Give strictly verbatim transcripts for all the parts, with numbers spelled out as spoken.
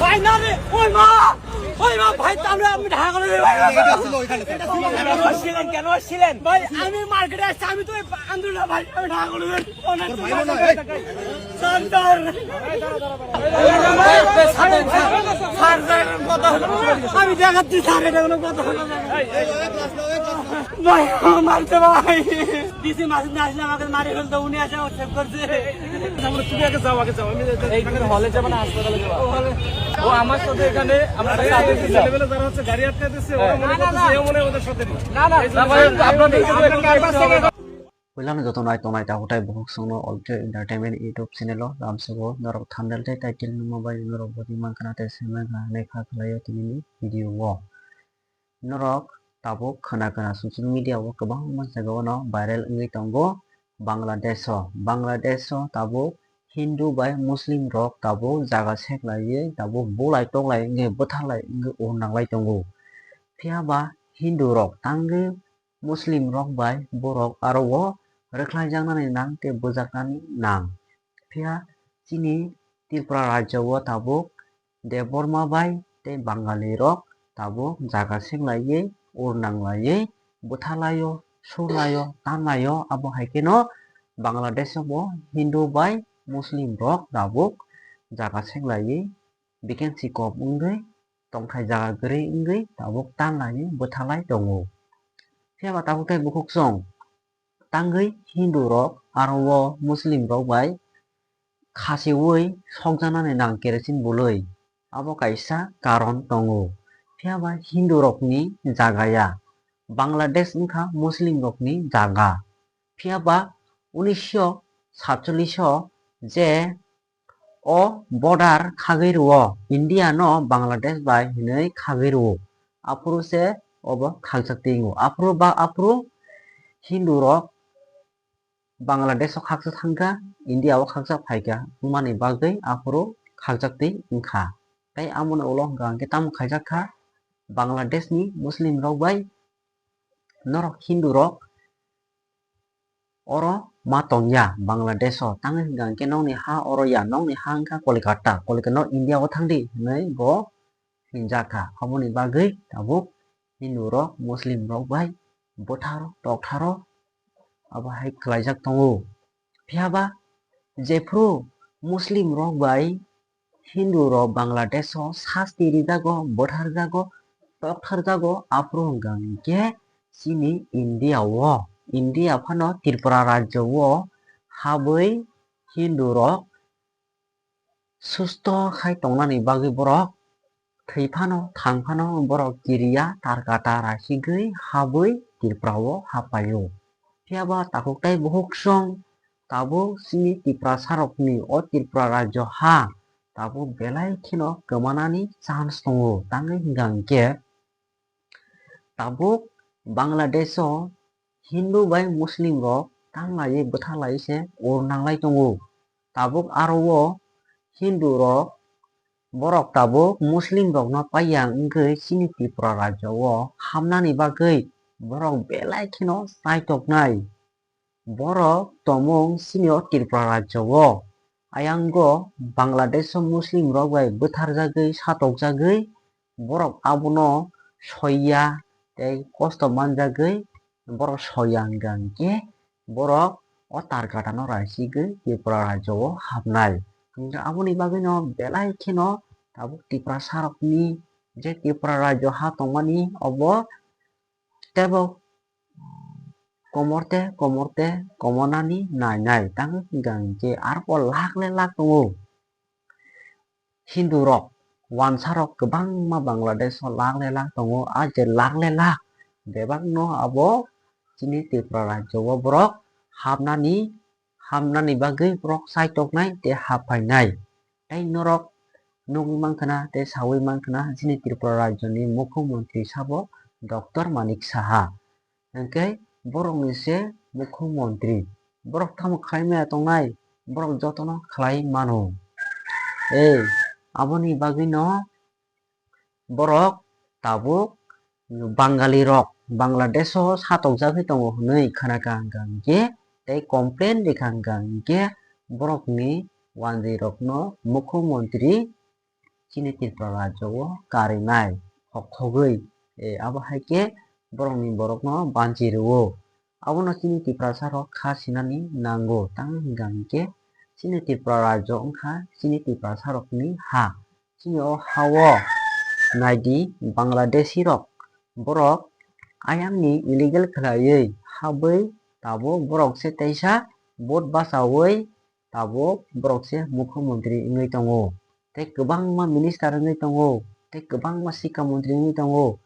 ভাই, না রে, ওই মা, ওই মা, ভাই, তো আমরা, আমি ঢাকা করে দেবো। কেন আসছিলেন? কেন আসছিলেন? ভাই, আমি মার্কেটে আসছি, আমি তো এই আন্দোলন, ভাই, আমি ঢাকা করে দেবো। Sir, sir. স্যার, স্যার, কথা হলো। আমি দেখাচ্ছি, স্যার, এটা কোনো কথা হলো না। ভাই, আমার মারছে ভাই। ডিসি মাসুদ না আসলে আমাকে মারি ফেলতো, উনি আসে আমার সেভ করছে। আমরা, তুমি আগে যাও, আগে যাও, আমি এই, তুমি হলে যাবে না হাসপাতালে যাবে? ও আমার সাথে এখানে, আমার সাথে ছেলেমেয়েরা যারা হচ্ছে গাড়ি আটকে দিচ্ছে, ওরা মনে করতেছে এও মনে হয় ওদের সাথে নেই। না, না, এই যে না, ভাই, আপনাদের আপনাদের কাছে আপনার কাছে আপনার কাছে Puilano joto nai tongnai tabuk tei bukhuk songno Olphiya Entertainment YouTube channel o lamsogo norok thumbnail tei title nukma bai norok botwi mankha na tei se mankha hinwi kha khlaio tini ni video o. Norok tabuk khna khna social media o kwbangma jaga o no viral wngwi tongo Bangladesh o. Bangladesh o tabuk Hindu bai Muslim rok tabuk jaga seklaiwi tabuk bulai toklai wngwi bwtharlai wngwi ur nanglai tongo. Phiya ba Hindu rok tangwi Muslim rok bai borok aro o rwkhlai jaknani nang tei bwjaknani nang. Phiya chini Tripura rajya o tabuk Debbarma bai tei Bangali rok tabuk jaga seklaiwi, ur nanglaiwi, bwtharlaio, surlaio, tanlaio, abo hai kheno Bangladesh o bo Hindu bai Muslim rok tabuk jaga seklaiwi, vacancy kok wngwi, tongthai jaga kwrwi wngwi tabuk tanlaiwi bwtharlai tongo. Phiya ba tabuk tei bukhuk song tangwi Hindu rok aro o Muslim rok bai khasiui sokjaknani nang kerosene bului. Abo kaisa karon tongo. Phiya ba Hindu rokni jaga ya. Bangladesh wngkha Muslim rokni jaga. Phiya ba unisho satchollish o je o border khagwi rwo, India no Bangladesh bai hinwi khagwi rwo. Aphuru se obo khagjak twi wngo. Aphuru ba aphuru Hindu rok Bangladesh o khaksa thangkha, India o khaksa phaikha, wngmani bagwi aphuru khakjaktwi wngkha. Tei amoni ulo hwnkha hwnkhe tamo khaijakha, Bangladesh ni Muslim rok bai norok Hindu rok oro ma tongya Bangladesh o, tangwi hwnkha hwnkhe nokni ha oro ya, nokni ha wngkha Kolkata, Kolkata no India o thangdi hinwi bo hinjakha. Aboni bagwi tabuk Hindu rok, Muslim rok bai bwtharo, toktharo abo hai khlaijak tongo. Phiya ba jephru Muslim rok bai Hindu rok Bangladesh o sasti rijago, bwtharjago, tokthar jago, aphuru hwnkha hwnkhe chini India o, India phano Tripura rajyo o habwi Hindu rok susto khai tongnani bagwi borok thwi phano, thang phano borok kiriya tarkata raisigwi habwi Tripura o haphaio. Phiya ba takhuk tei bukhuk song tabuk chini Tiprasa rokni o Tripura rajyo ha tabuk belai kheno kwmanani chance tongo. Tangwi hwnkha hwnkhe tabuk Bangladesh o Hindu bai Muslim rok tanglaiwi bwtharlaiwi se ur nanglai tongo. Tabuk aro o Hindu rok borok tabuk Muslim rokno paiya wngwi chini Tripura rajyo o hamnani bagwi borok belai kheno chaitoknai. Borok tongmung chini o Tripura rajyo o. Ayango Bangladesh o Muslim rok bai bwtharjagwi, satokjagwi, borok abono soiya tei kosto manjagwi borok soiya hwnkha hwnkhe borok o tarkatano raisigwi Tripura rajyo o hapnai. Hwnkhe aboni bagwino belai kheno tabuk Tiprasa rokni je Tripura rajyo ha tongmani obo teibo komorte komorte komonani nai nai tang hwnkha hwnkhe arokbo lakh le lakh tongo. Hindu rok, wansa rok kwbangma Bangladesh o lakh le lakh tongo, a je lakh le lakh bebak no abo chini Tripura rajyo o borok hapnani, hapnani bagwi borok chaitoknai tei hap phainai. Tei norok nugwi mankha na tei saui mankha na chini Tripura rajyo ni mukhyamantri sabo Doctor Manik Saha. Hwnkhe borokni se mukhyamantri. Borok tamo khlai maya tongnai, borok jotono khlai mano. Ei, aboni bagwino borok tabuk Bangali rok Bangladesh o satokjagwi tongo hwnwi khna kha hwnkha hwnkhe tei complain rikha hwnkha hwnkhe borokni wanjwi rokno mukhyamantri chini Tripura rajyo o karinai hokhogwi, eh, abo hai khe borokni borokno banchi rwo. Abono chini Tiprasa rok kha sinani nango, tamo hwnka hinkhe chini Tripura rajyo wngkha chini Tiprasa rokni ha. Chini o ha o naidi Bangladeshi rok, borok ayangni illegal khlaiwi habwi tabuk borok se teisa vote bachaui tabuk borok se mukhyamantri wngwi tongo. Tei kwbangma minister wngwi tongo, tei kwbangma sikha mantri wngwi tongo.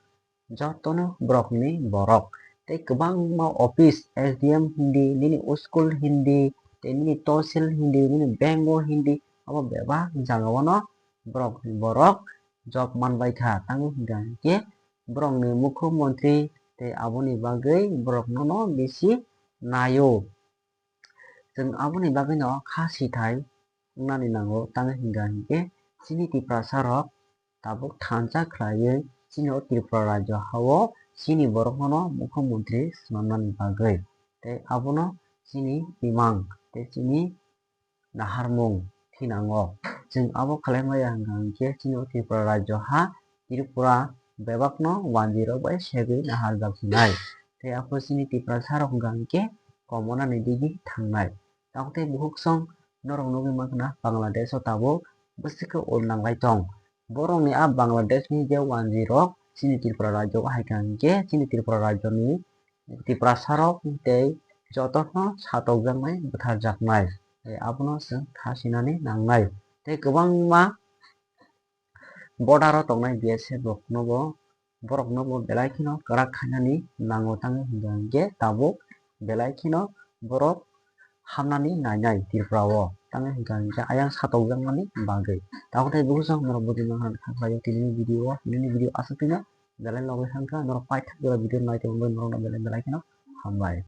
Jotono borokni borok. Tei kwbangma office, S D M hindi, nini school hindi, tei nini tosil hindi, nini bank o hindi, abo bebak jagao no borokni borok job manbai kha. Tamo hwnka hinkhe borokni mukhyamantri tei aboni bagwi borokno no bisi naio. Chwng aboni bagwino kha sithai wngnani nango, tamo hwnka hinkhe chini Tiprasa rok tabuk thansa khlaiwi chini o Tripura rajyo ha o chini borokno mukhyamantri swnamnani bagwi, tei abono chini imang tei chini naharmung thinango. Chwng abo khlai maya hwnka hinkhe chini o Tripura rajyo ha Tripura bebakno wanjwi rok bai segwi naharjak hinai. Tei aphuru chini Tiprasa rok hwnka hinkhe komonani digi thangnai. Tabuk tei bukhuk song norok nugwi mankha na Bangladesh o tabuk bwswk khe ul nanglai tong. Borokni a Bangladesh ni je wanjwi rok chini Tripura rajyo o hai kha hinkhe chini Tripura rajyo ni Tiprasa rok tei jotono satokjaknai bwtharjaknai. Tei abono chwng kha sinani nangnai. Tei kwbangma border o tongnai B S F rokno bo, borokno bo belai kheno kwrak khainani nango, tamo hwnka hinkhe tabuk belai kheno borok hamnani nainai Tripura o, tamo hwnka hinkhe ayang satokjakmani bagwi. Tabuk tei bukhuk song norok bujima kha khlaio tinini video o, tinini video aswk tino belai logi thangkha, norok paithak jora video nai tongwi norokno belai belai kheno hambai.